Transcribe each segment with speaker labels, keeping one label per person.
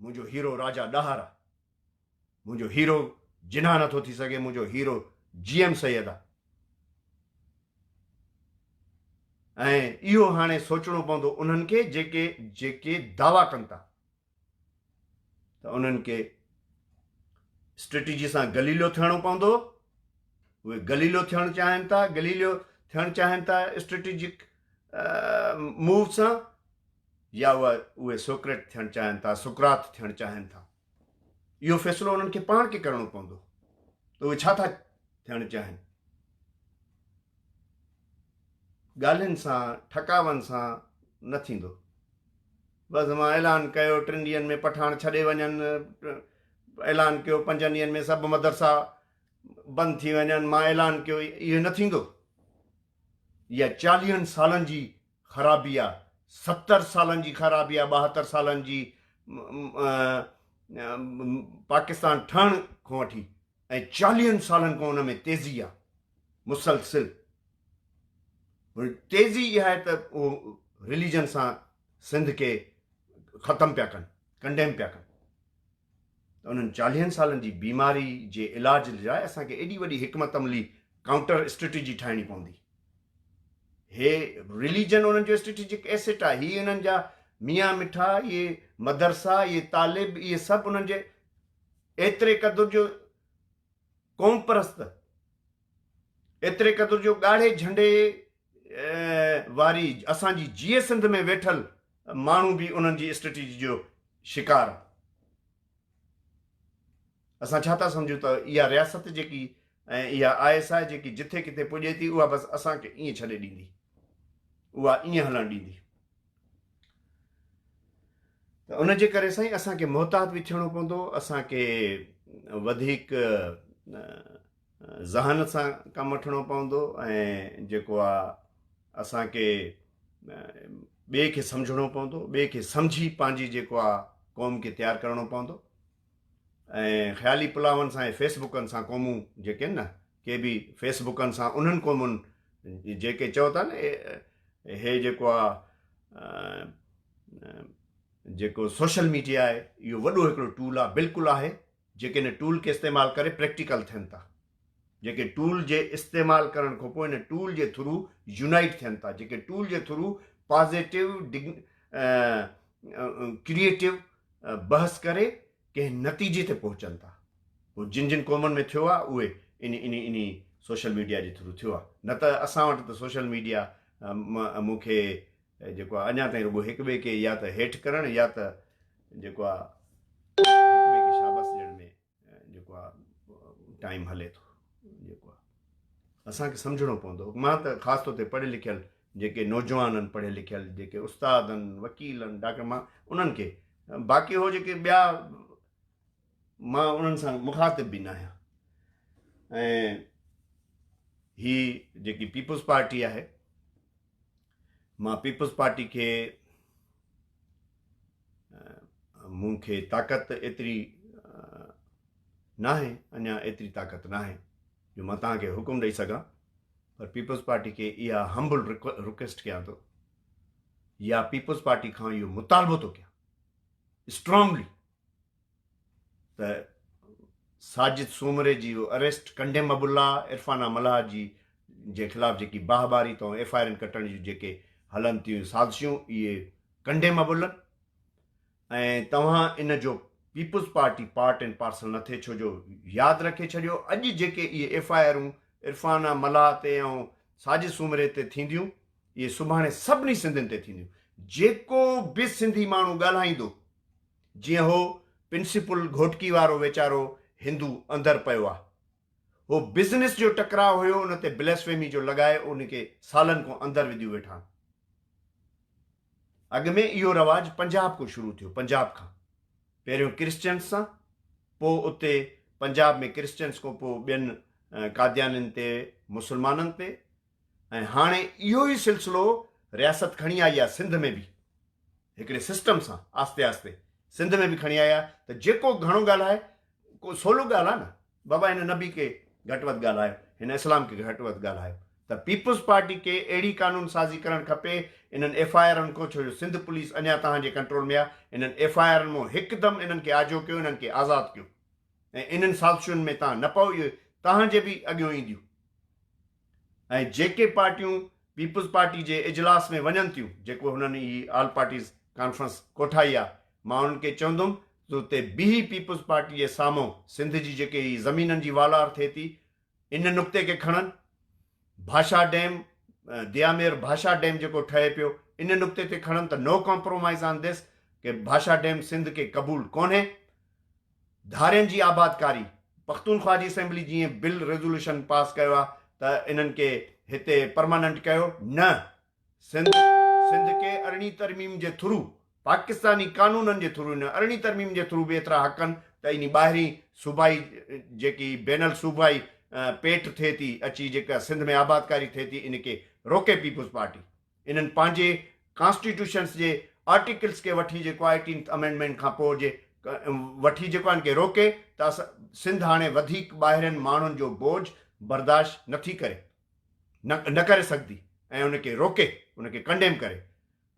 Speaker 1: منهنجو هيرو راجا ڏاهر آ، منهنجو هيرو جناح نٿو ٿي سگهي، منهنجو هيرو جي ايم سيد آ. ۽ اهو هاڻي سوچڻو پوندو انهن کي جيڪي جيڪي دعويٰ ڪن ٿا ته انهن کي اسٽريٽجي سان گليلو ٿيڻو پوندو. اهي گليلو ٿيڻ چاهين ٿا، گليلو ٿيڻ چاهين ٿا اسٽريٽجڪ موو سان، يا اهي سوڪريٽ ٿيڻ چاهين ٿا، سقراط ٿيڻ چاهين ٿا. اهو فيصلو انهن کي پاڻ کي ڪرڻو پوندو ته اهي ڇا ٿا ٿيڻ چاهين. ڳالهين سان، ٺڪاون سان نه ٿيندو. بس مان اعلان ڪيو ٽن ڏينهن ۾ پٺاڻ ڇڏي وڃن، اعلان ڪيو پنجن ڏينهن ۾ سڀ مدرسا بند ٿي وڃن، مان اعلان ڪيو، اهو نه ٿيندو. اها چاليهن سالن جي خرابي آ، 70 سالن جي خرابي آ، 72 سالن جي پاڪستان ٺهڻ کان وٺي ۽ چاليهن سالن کان ان ۾ تيزي آ مسلسل. تيزي اها آهي ته اهو رليجن سان سنڌ کي ختم پيا ڪن، ڪنڊيم پيا ڪن. ته انهن چاليهن سالن جي بيماري جي علاج لاء اسان کي ايڏي وڏي حڪمت عملي، ڪائونٽر اسٽريٽجي ٺاهڻي پوندي. هي رليجن انهن جو اسٽريٽجڪ ايسيٽ آهي. هي انهن جا ميان مٺا، اهي مدرسا، اهي طالب، اهي سڀ انهن جي ايتري قدر جو قوم پرست، ايتري قدر جو ڳاڙهي جهنڊي واري اسان جي جيئي سنڌ ۾ ويٺل ماڻهو به انهن جي اسٽريٽجي جو شڪار. اسان ڇا ٿا سمجهون ته اها رياست جيڪي ۽ اها I S I جيڪي جٿي ڪٿي پڄي ٿي اها بس اسان کي ائين ڇڏي ڏيندي، اها ائين هلڻ ڏيندي. ته ان جي ڪري سائين اسان کي محتاط به ٿيڻو پوندو، اسان کي وڌيڪ ذهانت سان ڪم وٺڻو پوندو ۽ جيڪو آ اسان کي ٻئي کي سمجهڻو پوندو، ٻئي کي سمجهي پنهنجي جيڪو آ قوم کي تيار ڪرڻو پوندو. ۽ خيالي پلاون سان ۽ فيس بڪن سان قومون جيڪي آهن نه، ڪي به فيس بڪن سان انهن قومن جيڪي چئو ٿا نه هي جيڪو آ جيڪو سوشل ميڊيا آهي اهو وڏو هڪڙو ٽول آ، بلڪل آهي، جيڪي ان ٽول کي استعمال ڪري پريڪٽيڪل ٿين ٿا، جيڪي ٽول جي استعمال ڪرڻ کان پوء ان ٽول جي ٿرو يونائيٽ ٿين ٿا، جيڪي ٽول جي ٿرو پازيٽو ڪريئيٽو بحث ڪري ڪنهن نتيجي تي پهچن ٿا. پوء جن جن قومن ۾ ٿيو آهي اهي انهي انهي انهي سوشل ميڊيا جي ٿرو ٿيو آهي، نه ته اسان وٽ ته سوشل ميڊيا مون کي جيڪو آهي اڃا تائين رڳو هڪ ٻئي کي يا ته هيٺ ڪرڻ يا ته جيڪو آهي هڪ ٻئي کي شابس ڏيڻ ۾ جيڪو آهي ٽائيم هلي ٿو. جيڪو آهي اسان کي سمجهڻو پوندو. مان ته خاص طور تي پڙهيل لکيل جيڪي نوجوان آهن، پڙهيل لکيل جيڪي استاد آهن، وڪيل آهن، ڊاڪٽر، مان انهن کي، باقي هو جيڪي ٻيا مان انهن سان مخاطب به نه آهيان. ۽ هي جيڪي پيپلز پارٽي آهي، مان پيپلز پارٽي کي، مون کي طاقت ايتري ناهي، اڃا ايتري طاقت ناهي جو مان توهان کي حڪم ڏئي سگهان، پر پيپلز پارٽي کي اها همبل رڪويسٽ ڪيان ٿو يا پيپلز پارٽي کان اهو مطالبو ٿو ڪيان اسٽرانگلي ته ساجد سومري جي اريسٽ ڪنڊيمبل آ، عرفانه ملاح جي جي خلاف جيڪي باهه ٻاري اٿئون، ايف I آرن ڪٽڻ جون جيڪي هلن ٿيون سازشون اهي ڪنڊيمبل ۽ توهان ان جو peoples party part and parcel نه ٿئي، ڇو جو ياد رکي ڇڏيو اڄ جيڪي اهي ايف I آرون عرفانه ملاح تي ۽ ساجد سومري تي ٿينديون اهي سڀاڻي سڀني سنڌين تي ٿينديون، جيڪو به سنڌي ماڻهو ڳالهائيندو جيئن هو پرنسپل گهوٽڪي وارو ويچارو هندو اندر پيو آ. هو بزنس جو ٽڪراء هيو ان تي بليسفيمي جو لڳائي ان کي سالن کان اندر وڌيون ويٺا آهن. اڳ ۾ اهو رواج پنجاب کان شروع ٿيو، پنجاب کان پهريون ڪرسچنس سان، پوء اتي پنجاب ۾ ڪرسچنس کان پوء ٻين قاديانين تي مسلمانن تي، ۽ هاڻي اهو ئي سلسلو رياست کڻي آئي آهي سنڌ ۾ به هڪڙي سسٽم سان آهستي آهستي سنڌ ۾ به کڻي آئي آهي ته جيڪو گهڻو ڳالهائي ڪو سولو ڳالهه آهي نه بابا هن نبي کي گهٽ وڌ ڳالهايو هن اسلام کي گهٽ وڌ ڳالهايو ته پيپلز پارٽي کي اهڙي قانون سازي ڪرڻ کپي انهن ايف I آرن کان ڇو جو سنڌ پوليس اڃا توهان جي ڪنٽرول ۾ آهي انهن ايف I آرن مون هڪدم انهن کي آجو ڪيو انهن کي آزاد ڪيو ۽ انهن سازشن ۾ توهان نه پئو اهي توهان جي به اڳيون اينديون ۽ جيڪي پارٽيون پيپلز پارٽي جي اجلاس ۾ وڃن ٿيون جيڪو هنن هي آل پارٽيز ڪانفرنس ڪوٺائي آهي مان انهن کي چوندم ته اتي بيهي پيپلز پارٽي جي سامهون سنڌ جي جيڪي هي زمينن جي والار ٿئي ٿي ان نقطي کي کڻن، ڀاشا ڊيم، ديامير ڀاشا ڊيم جيڪو ٺهي پيو ان نقطي تي کڻن ته نو ڪمپرومائيز آن دس ڪي ڀاشا ڊيم سنڌ کي قبول ڪونهي، ڌارين جي آبادڪاري، پختونخوا جي اسيمبلي جيئن بل ريزوليوشن پاس ڪيو آهي ته انهن کي هتي پرماننٽ ڪيو، نه سنڌ سنڌ کي ارڙهين ترميم جي ٿرو پاڪستاني قانونن جي ٿرو نه ارڙهين ترميم جي ٿرو به ايترا حق آهن ته انهي ٻاهرين صوبائي جيڪي بين الصوبائي پيٽ ٿئي ٿي اچي جيڪا سنڌ ۾ آبادڪاري ٿئي ٿي ان کي روڪي پيپلز پارٽي انهن پنهنجي ڪانسٽيٽيوشنس جي آرٽيڪلس کي وٺي جيڪو ايٽينٿ امينڊمينٽ کان پوء جي وٺي جيڪو ان کي روڪي ته سنڌ هاڻي وڌيڪ ٻاهرين ماڻهن جو بوجھ برداشت نٿي ڪري. نه نه ڪري سگهندي ۽ ان کي روڪي ان کي ڪنڊيم ڪري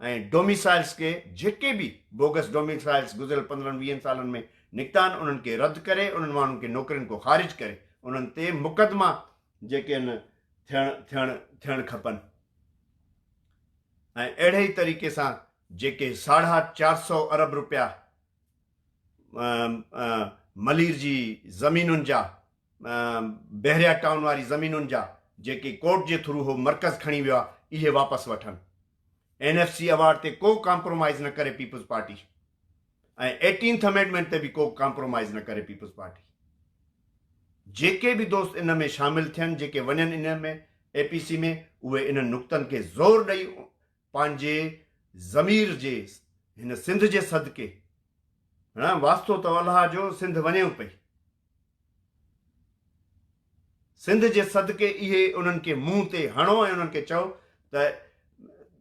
Speaker 1: ۽ ڊوميسائلز کي جيڪي به بوگس ڊوميسائلز گذريل 15 20 سالن ۾ نڪتا آهن انهن کي رد ڪري انهن ماڻهن کي نوڪرين کان خارج ڪري انهن تي مقدما جيڪي آهن ٿيڻ ٿيڻ ٿيڻ کپن ۽ اهڙي ئي طريقي سان جيڪي 450 ارب روپيا ملير جي زمينن جا بحريا ٽائون واري زمينن جا جيڪي ڪورٽ جي ٿرو هو مرڪز کڻي ويو آهي اهي واپس وٺن. اين ايف سي ايوارڊ تي ڪو ڪامپرومائيز نه ڪري پيپلز پارٽي ۽ ايٽينٿ امينڊمينٽ تي به ڪو ڪامپرومائيز نه ڪري پيپلز پارٽي. جيڪي به دوست ان ۾ شامل ٿين جيڪي وڃن ان ۾ اي پي سي ۾ اهي انهن نقطن کي زور ڏئي پنهنجي ضمير جي هن سنڌ جي صدقي واسطو اٿو الله جو سنڌ وڃيو پئي. سنڌ جي صدقي اهي انهن کي منهن تي هڻو ۽ انهن کي چئو ته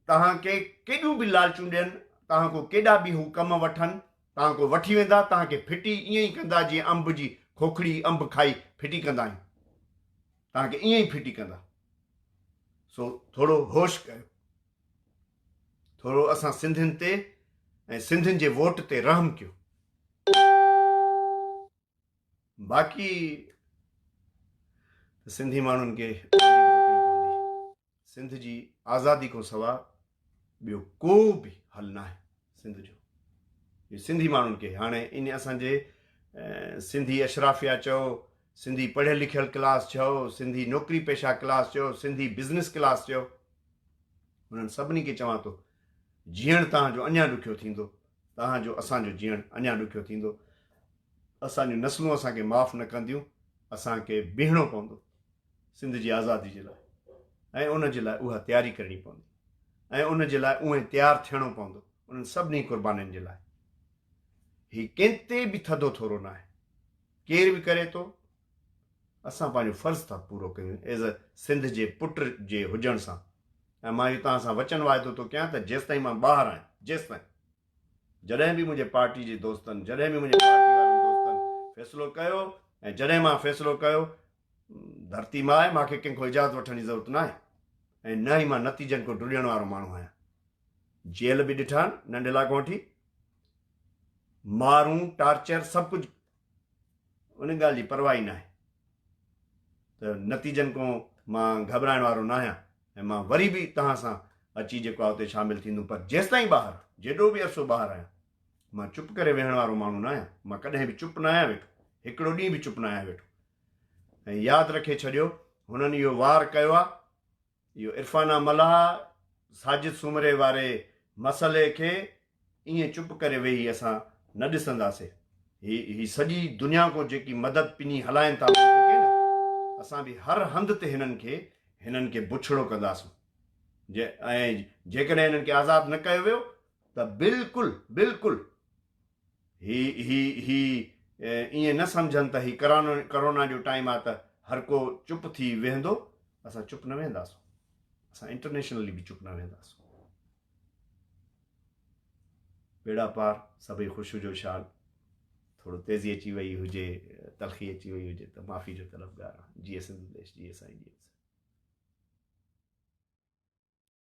Speaker 1: توهان کي ڪيڏيون به لالچون ڏين، توهان کان ڪيڏا به هو ڪم وٺن، توهان کان وٺي ويندا، توهان کي ڦٽي ائين ئي ڪندا جيئن انب جي کوکڙي انب کائي ڦٽي ڪندا آهيون، توهان کي ائين ئي ڦٽي ڪندا. سو ٿورو هوش ڪيو، ٿورو اسان سنڌين تي ۽ سنڌين جي ووٽ تي رحم ڪيو. باقي ته سنڌي ماڻهن کي پوندي. سنڌ جي آزادي کان سوا ٻيو ڪو به حل ناهي سنڌ جو. اهو سنڌي ماڻهن کي هاڻي ان اسان جي سنڌي اشرافيا چئو، سنڌي پڙهيل لکيل ڪلاس چئو، سنڌي نوڪري پيشا ڪلاس چئو، سنڌي بزنس ڪلاس چئو، انهن سڀني کي چوان ٿو جيئڻ توهان جو اڃا ڏکيو ٿيندو، توهان جو اسان جو جيئڻ اڃا ڏکيو ٿيندو. اسان جون نسلون اسان کي معاف نه ڪنديون، اسان کي بيهڻو پوندو سنڌ جي آزادي جي لاء ۽ ان جي لاء اها تياري ڪرڻي پوندي ۽ ان جي لاء اونهي تيار ٿيڻو پوندو انهن سڀني قربانين جي لاء. هي ڪنهن تي به ٿڌو ٿورو ناهي، ڪير به ڪري ٿو اسان پنهنجو فرض ٿا پورو ڪيون ايز ا سنڌ جي پٽ جي هجڻ سان ۽ مان اهو توهان سان وچن واعدو ٿو ڪيان ته جيستائين مان ٻاهر آهيان جيستائين جڏهن به منهنجي پارٽي جي دوستن، جڏهن به منهنجي پارٽي وارن دوستن فيصلو ڪيو ۽ جڏهن مان فيصلو ڪيو، ڌرتي ماء آهي، مان کي ڪنهن کان اجازت وٺڻ جي ضرورت ناهي ۽ نه ئي مان نتيجن کان ڊڄڻ وارو ماڻهو آهيان. جيل به ڏٺا آهن ننڍي لاء کان وٺي، مارون، ٽارچر سڀ ڪجهه، ان ڳالهه جي پرواهه ئي ناهي ته نتيجن کان مان گهٻرائڻ وارو ناهيان ۽ مان وري به توهان سان اچي جيڪو آهي اتي شامل ٿيندم پر جيستائين ٻاهر جيڏو به عرصو ٻاهر آهيان مان چپ ڪري ويهڻ وارو ماڻهو ناهيان مان ڪڏهن به چپ ناهيان ويٺو هڪڙو ڏينهن به چپ ناهيان ويٺو ۽ ياد رکي ڇڏيو هنن اهو وار ڪيو آهي اهو عرفانه ملاح ساجد سومري واري مسئلي کي ائين چپ ڪري ويهي اسان نه ڏسنداسي. هي هي سڄي دنيا کان جيڪي مدد پني هلائين ٿا ملڪ کي نه اسان به هر هنڌ تي هنن کي هنن کي بڇڙو ڪنداسون جي ۽ جيڪڏهن هنن کي آزاد نه ڪيو ويو ته بلڪل بلڪل هي هي هي ائين نه سمجهن ته هي ڪرونا جو ٽائيم آ ته هر ڪو چپ ٿي ويهندو، اسان چپ نه ويهنداسون، اسان انٽرنيشنلي به چپ نه ويهنداسون. ٻيڙا پار سڀئي خوش هجو شال. ٿورو تيزي اچي وئي هجي، تلخي اچي وئي هجي ته معافي جو طلبگار آهيان. جيئي سنڌ ديش، جيئي سائين جيئي سنڌ.